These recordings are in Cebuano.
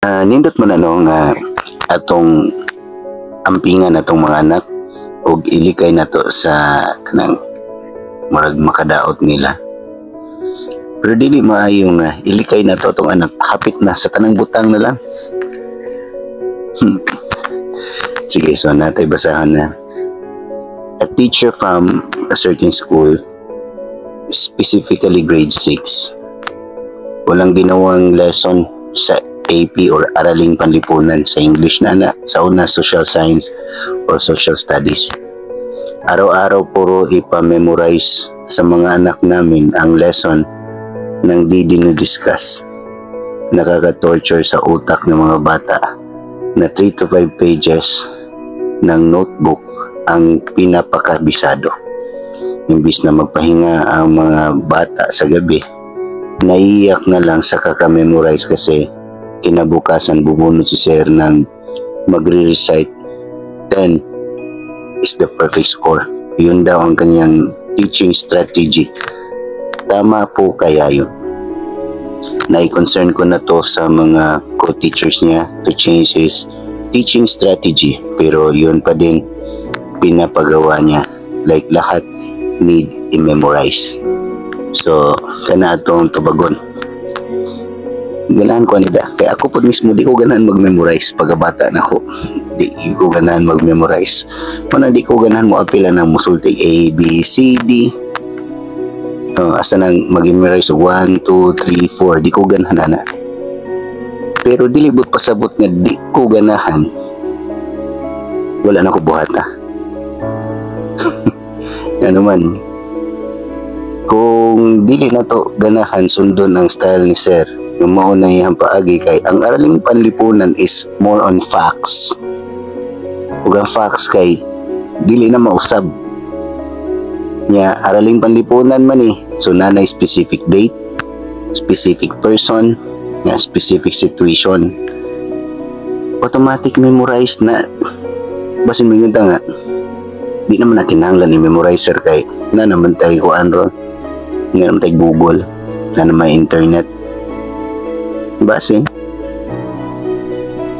Nindot man ano nga atong ampingan atong mga anak ug ilikay nato sa kanang murag makadaot nila. Pero dili maayo nga ilikay nato atong anak hapit na sa tanang butang na lang. Sige, so natay basahan na. A teacher from a certain school, specifically grade 6, walang ginawang lesson sa AP or Araling Panlipunan, sa English na, sa una social science or social studies. Araw-araw puro ipa-memorize sa mga anak namin ang lesson ng di dinidiscuss. Nakaka-torture sa utak ng mga bata na 3 to 5 pages ng notebook ang pinapakabisado. Imbis na magpahinga ang mga bata sa gabi, naiiyak na lang sa kaka-memorize kasi kinabukasan bubunot si sir ng magre-recite. 10 is the perfect score. Yun daw ang kanyang teaching strategy. Tama po kaya yun? Na-concern ko na to sa mga co-teachers niya to change his teaching strategy, pero yun pa din pinapagawa niya. Like lahat need i-memorize. So, kana atong tubagon. Ganahan ko nila. Kaya ako po mismo, di ko ganahan mag-memorize. Pagkabata na ako, di ko ganahan mag-memorize. Mana di ko ganahan mo apila ng musulti A, B, C, D. Oh, asa nang mag-memorize 1, 2, 3, 4. Di ko ganahan na. Pero dili buot pasabot nga di ko ganahan. Wala na ko buhata. Ano man, kung dili na to ganahan sundon ang style ni sir nga mao na iyang paagi, kay ang Araling Panlipunan is more on facts ug ang facts kay dili na mausab nya. Araling Panlipunan man eh, so nanay specific date, specific person nga, specific situation, automatic memorize na. Basin mo yun nga di naman na kinahanglan i-memorize, sir, kay na naman tayo kuan ron nga naman tayo Google na naman internet basin.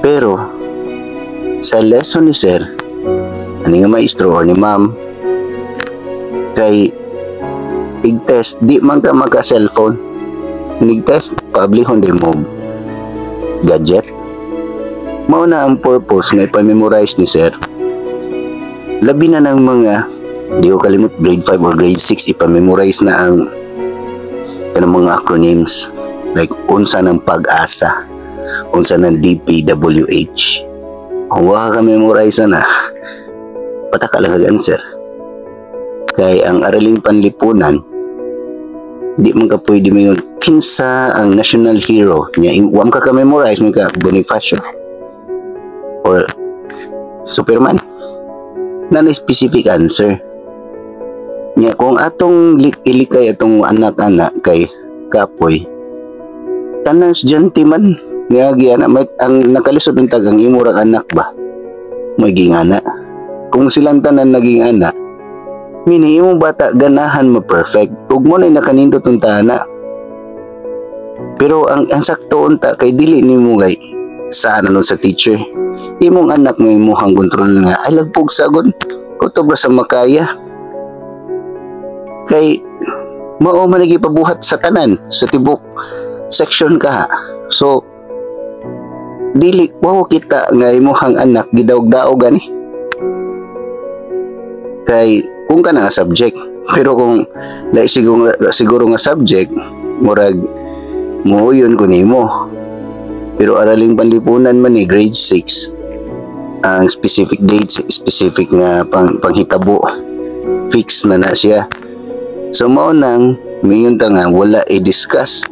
Pero sa lesson ni sir ani nga maestro or ni ma'am, kay ig-test di man ka maka cellphone. Nig-test, paablihon din mo gadget. Mao na ang purpose nga ipa-memorize ni sir. Labi na ng mga, di ko kalimot, grade 5 or grade 6, ipa-memorize na ang kanang mga acronyms like unsa ng PAGASA, unsa ng DPWH. Kung wala ka memorize na, pataka lang kag answer. Kay ang Araling Panlipunan, di man ka pwede mo yun kinsa ang national hero niya, wa man ka ka-memorize mo ka Bonifacio or Superman na na specific answer niya. Kung atong ilikay atong anak-anak kay kapoy tanang estudyante man nga ana may ang nakalisod ng tag ang imurang anak ba may gingana. Kung silang tanan naging ana, mini imong bata ganahan mo perfect ug mo na nakanindot ang tana. Pero ang sakto unta kay dili nimo kay sa ano sa teacher, imong anak mo imuhang kontrol nga ay lagpog sagon kutob ra sa makaya, kay mao man pabuhat sa tanan sa tibok section ka. So dili wow kita nga imuhang anak gidaog-daog gani kay kung ka na nga subject. Pero kung lai siguro, siguro nga subject, murag muuyon ko nimo. Pero Araling Panlipunan man ni grade 6, ang specific dates, specific nga panghitabo, fix na na siya. So mao nang mayon ta nga wala i-discuss.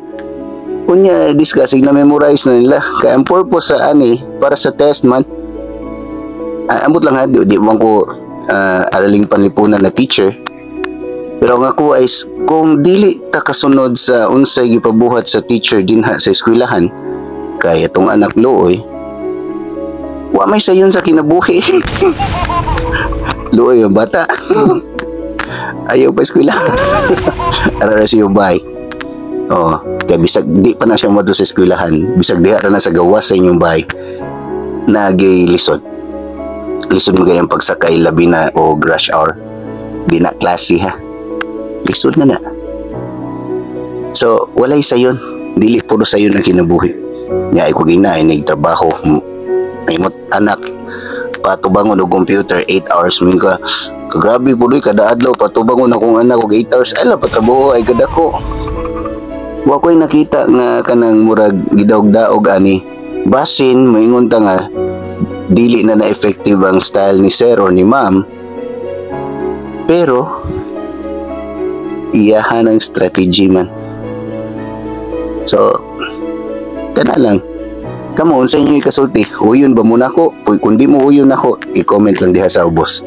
Unya i-discuss, na memorize na nila kay ang purpose sa ani para sa test man. Ambot lang ha, di man ko Araling Panlipunan na teacher. Pero ang ako ay kung dili ta kasunod sa unsay gipabuhat sa teacher dinha sa eskwelahan, kay atong anak luoy, wa may sayon sa kinabuhi. Luoy ang bata. Ayaw pa eskwela. Ara siyo, bye. Oo, kay bisag di pa na siya moadto sa eskwelahan, bisag diha ra na sa gawas sa inyong bahay, nagay lisod. Lisod mo ganyan pagsakay, labi na og rush hour. Di na klase ha. Lisod na na. So, walay sayon. Dili puro sayon ang kinabuhi. Nga ay ko gina ay nagtrabaho. Ay mo anak patubangon og computer 8 hours min ka. Kagrabe po kada adlaw patubangon akong anak og 8 hours. Ay la patrabaho ay kadako. Wa ko'y nakita nga kanang murag gidaog-daog ani. Basin moingon ta nga dili na na effective ang style ni sir or ni ma'am. Pero iyahan ang strategy man. So, kana lang. Kamo, unsa inyo ikasulti? Uyon ba mo nako? Uy, kung di mo uyon nako, i-comment lang diha sa ubos.